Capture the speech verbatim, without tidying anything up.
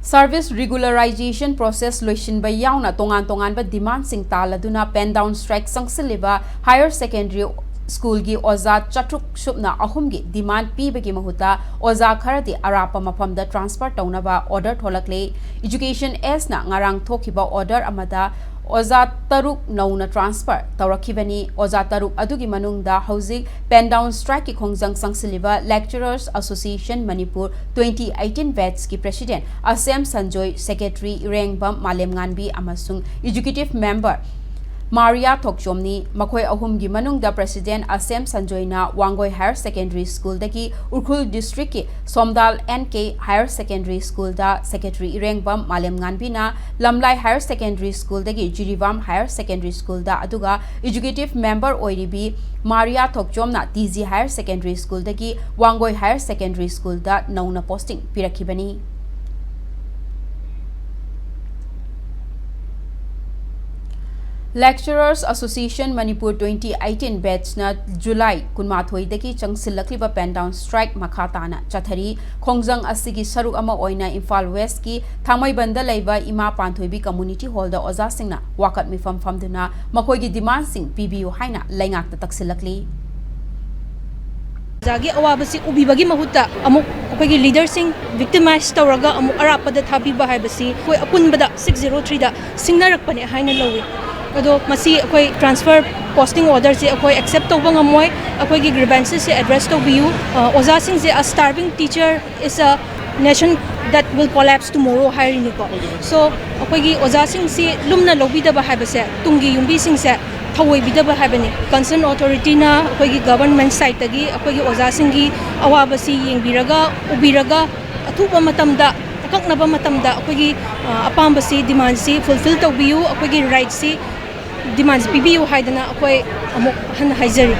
Service regularization process ꯂꯣꯏꯁꯤꯟꯕ ꯌꯥꯎꯅ ꯇꯣꯉꯥꯟ ꯇꯣꯉꯥꯟꯕ demandꯁꯤꯡ ꯇꯥꯜꯂꯗꯨꯅ pen down strike ꯆꯪꯁꯤꯜꯂꯤꯕ higher secondary schoolꯒꯤ ꯑꯣꯖꯥ ꯆꯥꯇ꯭ꯔꯨꯛ ꯁꯨꯞꯅ ꯑꯍꯨꯝꯒꯤ demand ꯄꯤꯕꯒꯤ ꯃꯍꯨꯠꯇ ꯑꯣꯖꯥ ꯈꯔꯗꯤ ꯑꯔꯥꯞꯄ ꯃꯐꯝꯗ transfer ꯇꯧꯅꯕ order ꯊꯣꯛꯂꯛꯂꯦ꯫ Education Sꯅ ꯉꯔꯥꯡ ꯊꯣꯛꯈꯤꯕ order ꯑꯃꯗ ꯑꯣꯖꯥ ꯇꯔꯨꯛ ꯅꯧꯅ transfer ꯇꯧꯔꯛꯈꯤꯕꯅꯤ꯫ ꯑꯣꯖꯥ ꯇꯔꯨꯛ ꯑꯗꯨꯒꯤ ꯃꯅꯨꯡꯗ ꯍꯧꯖꯤꯛ pen down strikeꯀꯤ ꯈꯣꯡꯖꯪ ꯆꯪꯁꯤꯜꯂꯤꯕ Lecturers Association Manipur twenty eighteen batchꯀꯤ president ꯑꯁꯦꯝ Sanjoy, secretary ꯏꯔꯦꯡꯕꯝ ꯃꯥꯂꯦꯝꯉꯥꯟꯕꯤ ꯑꯃꯁꯨꯡ executive member ꯃꯥꯔꯤꯌꯥ ꯊꯣꯛꯆꯣꯝꯅꯤ꯫ ꯃꯈꯣꯏ ꯑꯍꯨꯝꯒꯤ ꯃꯅꯨꯡꯗ president ꯑꯁꯦꯝ ꯁꯟꯖꯣꯏꯅ Wangoi Higher Secondary Schoolꯗꯒꯤ Ukhrul districtꯀꯤ ꯁꯣꯝꯗꯥꯜ N K Higher Secondary Schoolꯗ, secretary ꯏꯔꯦꯡꯕꯝ ꯃꯥꯂꯦꯝꯉꯥꯟꯕꯤꯅ ꯂꯝꯂꯥꯏ Higher Secondary Schoolꯗꯒꯤ Jiribam Higher Secondary Schoolꯗ, ꯑꯗꯨꯒ executive member ꯑꯣꯏꯔꯤꯕꯤ ꯃꯥꯔꯤꯌꯥ ꯊꯣꯛꯆꯣꯝꯅ T G Higher Secondary Schoolꯗꯒꯤ Wangoi Higher Secondary Schoolꯗ ꯅꯧꯅ posting ꯄꯤꯔꯛꯈꯤꯕꯅꯤ꯫ Lecturers Association Manipur twenty eighteen batchꯅ ꯖꯨꯂꯥꯏ ꯀꯨꯟꯃꯥꯊꯣꯏꯗꯒꯤ ꯆꯪꯁꯤꯜꯂꯛꯂꯤꯕ pen down strike ꯃꯈꯥ ꯇꯥꯅ ꯆꯠꯊꯔꯤ꯫ ꯈꯣꯡꯖꯪ ꯑꯁꯤꯒꯤ ꯁꯔꯨꯛ ꯑꯃ ꯑꯣꯏꯅ ꯏꯝꯐꯥꯜ Westꯀꯤ ꯊꯥꯡꯃꯩꯕꯟꯗ ꯂꯩꯕ ꯏꯃꯥ ꯄꯥꯟꯊꯣꯏꯕꯤ community hallꯗ ꯑꯣꯖꯥꯁꯤꯡꯅ ꯋꯥꯀꯠ ꯃꯤꯐꯝ ꯐꯝꯗꯨꯅ ꯃꯈꯣꯏꯒꯤ demandꯁꯤꯡ ꯄꯤꯕꯤꯌꯨ ꯍꯥꯏꯅ ꯂꯩꯉꯥꯛꯇ ꯇꯛꯁꯤꯜꯂꯛꯂꯤ꯫ ꯑꯣꯖꯥꯒꯤ ꯑꯋꯥꯕꯁꯤ ꯎꯕꯤꯕꯒꯤ ꯃꯍꯨꯠꯇ ꯑꯃꯨꯛ ꯑꯩꯈꯣꯏꯒꯤ leaderꯁꯤꯡ victimize ꯇꯧꯔꯒ ꯑꯃꯨꯛ ꯑꯔꯥꯞꯄꯗ ꯊꯥꯕꯤꯕ ꯍꯥꯏꯕꯁꯤ ꯑꯩꯈꯣꯏ ꯑꯄꯨꯟꯕꯗ six zero threeꯗ ꯁꯤꯡꯅꯔꯛꯄꯅꯦ ꯍꯥꯏꯅ ꯂꯧꯏ꯫ ꯑꯗꯣ ꯃꯁꯤ ꯑꯩꯈꯣꯏ transfer posting orderꯁꯤ ꯑꯩꯈꯣie accept ꯇꯧꯕ ꯉꯝꯃꯣꯏ꯫ ꯑꯩꯈꯣꯏꯒꯤ grievancesꯁꯤ address ꯇꯧꯕꯤꯌꯨ꯫ ꯑ, ꯑꯣꯖꯥꯁꯤꯡꯁꯦ, "A starving teacher is a nation that will collapse tomorrow" ꯍꯥꯏꯔꯤꯅꯤꯀꯣ꯫ So ꯑꯩꯈꯣꯏꯒꯤ ꯑꯣꯖꯥꯁꯤꯡꯁꯤ ꯂꯨꯝꯅ ꯂꯧꯕꯤꯗꯕ ꯍꯥꯏꯕꯁꯦ ꯇꯨꯡꯒꯤ ꯌꯨꯝꯕꯤꯁꯤꯡꯁꯦ ꯊꯑꯣꯏꯕꯤꯗꯕ ꯍꯥꯏꯕꯅꯤ꯫ Concern authorityꯅ ꯑꯩꯈꯣꯏꯒꯤ government sideꯇꯒꯤ ꯑꯩꯈꯣꯏꯒꯤ ꯑꯣꯖꯥꯁꯤꯡꯒꯤ ꯑꯋꯥꯕꯁꯤ ꯌꯦꯡꯕꯤꯔꯒ, ꯎꯕꯤꯔꯒ, ꯑꯊꯨꯕ ꯃꯇꯝꯗ, ꯑꯀꯛꯅꯕ ꯃꯇꯝꯗ ꯑꯩꯈꯣꯏꯒꯤ, ꯑ, ꯑꯄꯥꯝꯕꯁꯤ, demandꯁꯤ fulfil ꯇꯧꯕꯤꯌꯨ, ꯑꯩꯈꯣꯏꯒꯤ rightꯁꯤ, demandꯁꯤ ꯄꯤꯕꯤꯌꯨ ꯍꯥꯏꯗꯅ ꯑꯩꯈꯣꯏ ꯑꯃꯨꯛ ꯍꯟꯅ ꯍꯥꯏꯖꯔꯤ꯫